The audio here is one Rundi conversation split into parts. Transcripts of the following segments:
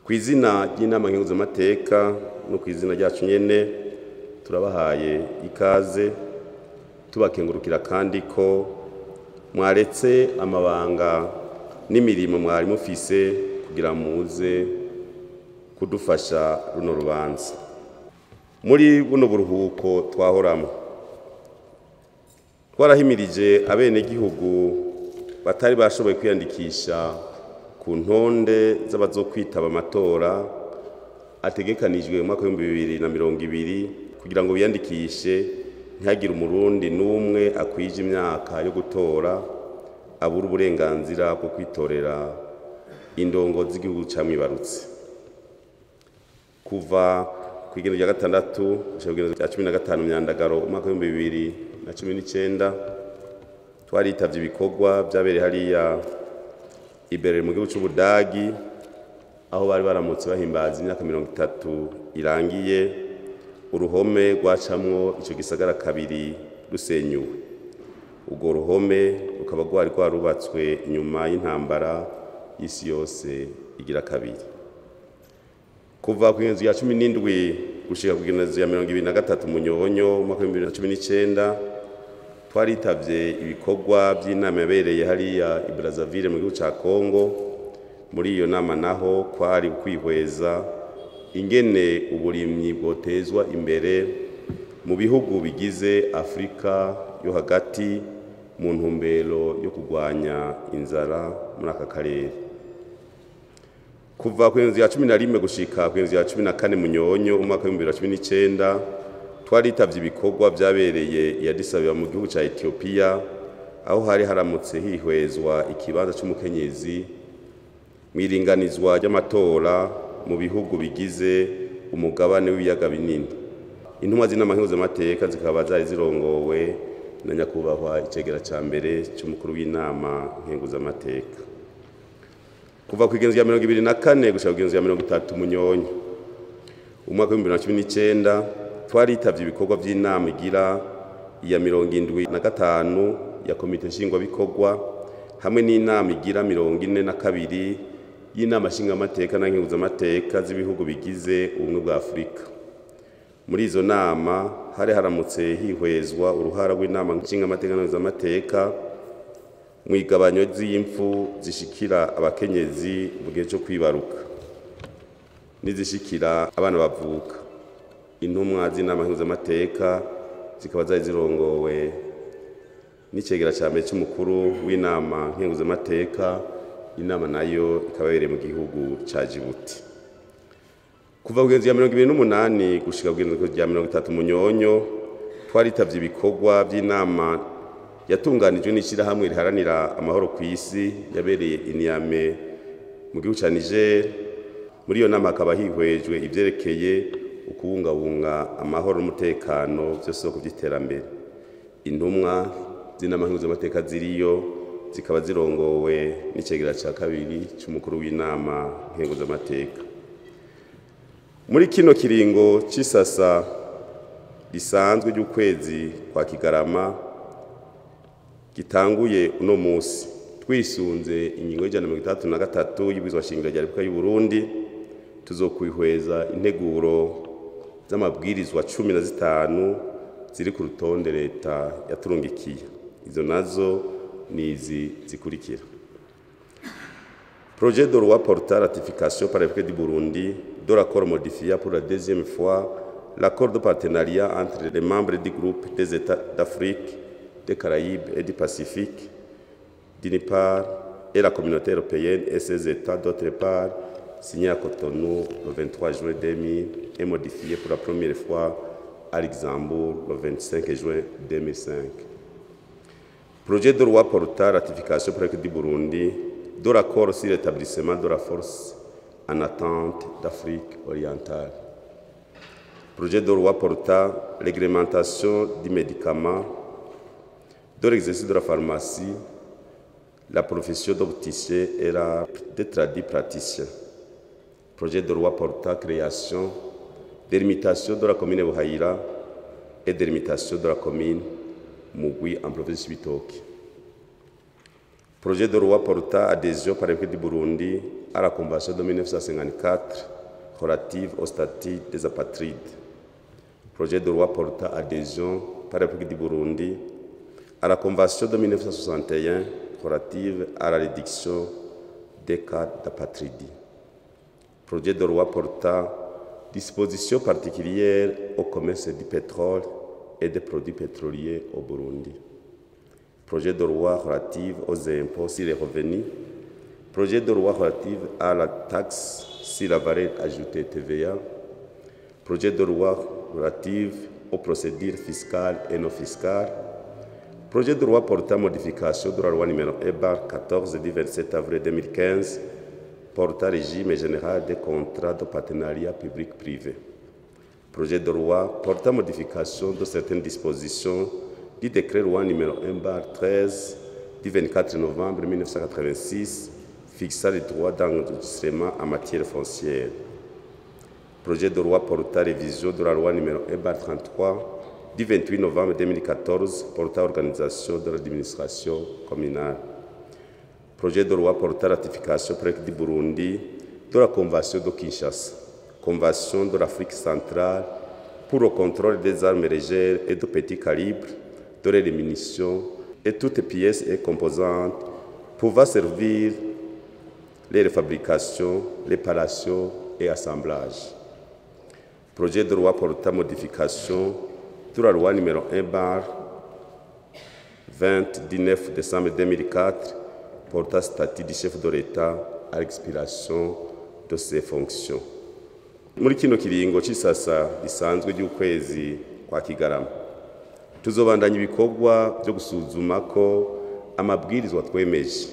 Ku izina ry'inama nkenguzamateka no ku izina ryacu nyene, turabahaye ikaze, tubakengurukira kandi ko mwaretse amabanga n'imirimo mwari mufise kugira muze kudufasha runo rubanza. Muri buno buruhuko twahoramo, twarahimirije abenegihugu batari bashoboye kwiyandikisha ku ntonde z'abazokwitaba amatora ategekanijwe mu mwaka w'2020 kugira ngo biyandikishe, ntihagire Umurundi n'umwe akwije imyaka yo gutora abura uburenganzira bwo kwitorera indongo z'igihugu camwibarutse. Kuva ku igenekerezo rya 6 gushika ku igenekerezo rya 15 Myandagaro umwaka w'2019, twaritavye ibikorwa vyabereye hariya i Berlin mu gihugu c'Ubudagi, aho bari baramutse bahimbaza imyaka 30 irangiye uruhome rwacamwo ico gisagara kabiri rusenyuwe. Urwo ruhome rukaba rwari rwarubatswe inyuma y'intambara y'isi yose igira kabiri. Kuva ku igenekerezo rya 17 gushika ku igenekerezo rya 23 Munyonyo umwaka w'2019, twaritavye ibikorwa vy'inama yabereye hariya i Brazzaville mu gihugu ca Congo. Muri iyo nama naho kwari ukwihweza ingene uburimyi bwotezwa imbere mu bihugu bigize Afrika yo hagati mu ntumbero yo kurwanya inzara muri aka karere. Kuva ku igenekerezo rya 11 gushika ku igenekerezo rya 14 Munyonyo umwaka w'2019, twaritavye ibikorwa vyabereye i Addis Abeba mu gihugu ca Ethiopia, aho hari haramutse hihwezwa ikibanza c'umukenyezi mw'iringanizwa ry'amatora mu bihugu bigize umugabane w'ibiyaga binini. Intumwa z'inama nkenguzamateka zikaba zari zirongowe na nyakubahwa icegera ca mbere c'umukuru w'inama nkenguzamateka. Kuva ku igenekerezo rya 24 gushika ku igenekerezo rya 30 Munyonyo umwaka w'2019, twaritavye ibikorwa vy'inama igira iya 75 ya komite nshingwabikorwa hamwe n'inama igira 42 y'inama nshingamateka na nkenguzamateka z'ibihugu bigize Ubumwe bwa Afurika. Muri izo nama hari haramutse hihwezwa uruhara rw'inama nshingamateka na nkenguzamateka mw'igabanyo ry'impfu zishikira abakenyezi mu gihe co kwibaruka n'izishikira abana bavuka. Intumwa z'inama nkenguzamateka zikaba zari zirongowe n'icegera ca mbere c'umukuru w'inama nkenguzamateka, inama nayo ikaba yabereye mu gihugu ca Djibouti. Kuva ku igenekerezo rya 28 gushika ku igenekerezo rya 30 Munyonyo, twaritavye ibikorwa vy'inama yatunganijwe n'ishirahamwe riharanira amahoro ku isi yabereye i Niamey mu gihugu ca Niger. Muri iyo nama hakaba hihwejwe ivyerekeye ukubungabunga amahoro n'umutekano vy'isoko vy'iterambere. Intumwa z'inama nkenguzamateka ziriyo zikaba zirongowe n'icegera ca kabiri c'umukuru w'inama nkenguzamateka. Muri kino kiringo c'isasa risanzwe ry'ukwezi kwa Kigarama gitanguye uno musi, twisunze ingingo y'163 y'Ibwirizwa Shingiro rya Repubulika y'u Burundi, tuzokwihweza integuro z'amabwirizwa 15 ziri ku rutonde leta yaturungikiye. Izo nazo ni izi zikurikira: Projet de loi portant ratification par la République du Burundi de l'accord modifiant pour la deuxième fois l'accord de partenariat entre les membres du groupe des États d'Afrique, des Caraïbes et du Pacifique, d'une part, et la Communauté européenne et ses États, d'autre part, signé à Cotonou le 23 juin 2000 et modifié pour la première fois à Luxembourg le 25 juin 2005. Projet de loi portant ratification par la République du Burundi de l'accord sur l'établissement de la force en attente d'Afrique orientale. Projet de loi portant réglementation du médicament, de l'exercice de la pharmacie, la profession d'opticien et la des tradipraticiens. Projet de loi portant création, délimitation de la commune Buhayira et délimitation de la commune Mugwi en province Cibitoke. Projet de loi portant adhésion par la République du Burundi à la Convention de 1954 relative au statut des apatrides. Projet de loi portant adhésion par la République du Burundi à la Convention de 1961 relative à la réduction des cas d'apatridie. Projet de loi portant dispositions particulières au commerce du pétrole et des produits pétroliers au Burundi. Projet de loi relative aux impôts sur les revenus. Projet de loi relative à la taxe sur la valeur ajoutée TVA. Projet de loi relative aux procédures fiscales et non fiscales. Projet de loi portant modification de la loi numéro 1/14 du 27 avril 2015 portant régime général des contrats de partenariat public-privé. Projet de loi portant modification de certaines dispositions du décret loi numéro 1/13 du 24 novembre 1986 fixant les droits d'enregistrement en matière foncière. Projet de loi portant révision de la loi numéro 1/33 du 28 novembre 2014 portant organisation de l'administration communale. Projet de loi portant ratification près du Burundi de la Convention de Kinshasa, Convention de l'Afrique centrale pour le contrôle des armes légères et de petit calibre, de les munitions et toutes pièces et composantes pouvant servir les fabrications, réparations et assemblages. Projet de loi portant modification de la loi numéro 1/20 du 9 décembre 2004 portant statut du chef de l'État à l'expiration de ses fonctions. Muri kino kiringo c'isasa risanzwe ry'ukwezi kwa Kigarama tuzobandanya ibikorwa byo gusuzuma ko amabwirizwa twemeje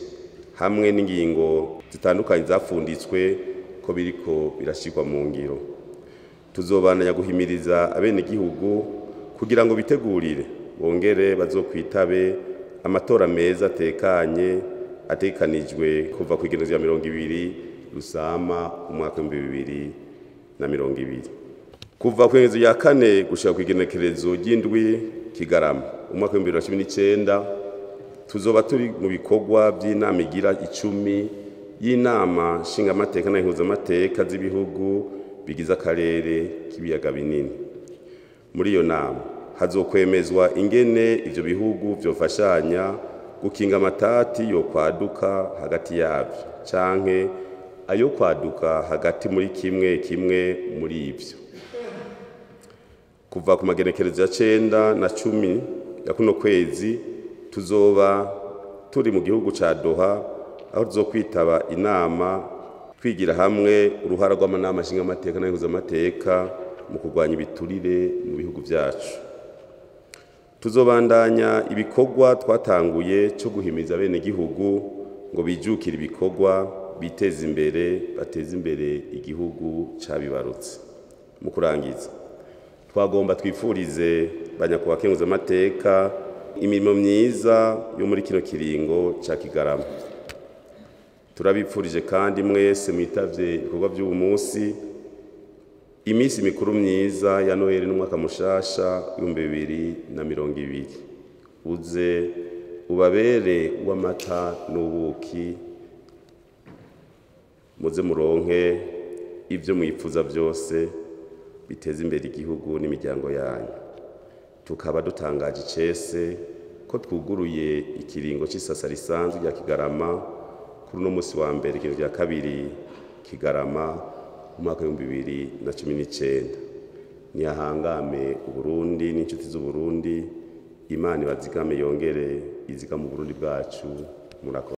hamwe n'ingingo zitandukanye zafunditswe ko biriko birashikwa mu ngiro. Tuzobandanya guhimiriza abenegihugu kugira ngo bitegurire bongere bazokwitabe amatora meza atekanye atekanijwe kuva ku igenekerezo rya 20 Rusama umwaka 2020. Kuva ku igenekerezo rya 4 gushika ku igenekerezo ry'indwi Kigarama umwaka 2019 tuzoba turi mu bikorwa by'inama igira 10 y'inama nshingamateka na impuzamateka z'ibihugu bigize akarere k'ibiyaga binini. Muri iyo nama hazokwemezwa ingene ivyo bihugu vyofashanya gukinga amatati yo kwaduka hagati yavyo canke ayo kwaduka hagati muri kimwe kimwe muri ivyo. Kuva ku magenekerezo ya 9 na 10 ya kuno kwezi tuzoba turi mu gihugu ca Doha aho tuzokwitaba inama twigira hamwe uruhara rw'amanama nshingamateka n'impuzamateka mu kurwanya ibiturire mu bihugu vyacu. Tuzobandanya ibikorwa twatanguye cyo guhimiza abenegihugu ngo bijukire ibikorwa biteze imbere bateze imbere igihugu cabibarutse. Mu kurangiza twagomba twifurize banyakubahwa kenguzamateka imirimo myiza yo muri kino kiringo ca Kigarama. Turabipfurije kandi mwese mwitavye ibikorwa by'uyu munsi iminsi mikuru myiza ya Noheli n'umwaka mushasha 2020. Uze ubabere w'amata n'ubuki, muze muronke ibyo mwifuza byose biteze imbere igihugu n'imiryango yanyu. Tukaba dutangaje icese ko twuguruye ikiringo c'isasa risanzwe rya Kigarama kuri uno musi wa mbere ikiringo rya 2 Kigarama umwaka 2019. Nihahangame Uburundi n'inshuti z'Uburundi, Imana ibazigame yongere izigame Uburundi bwacu. Murakoze.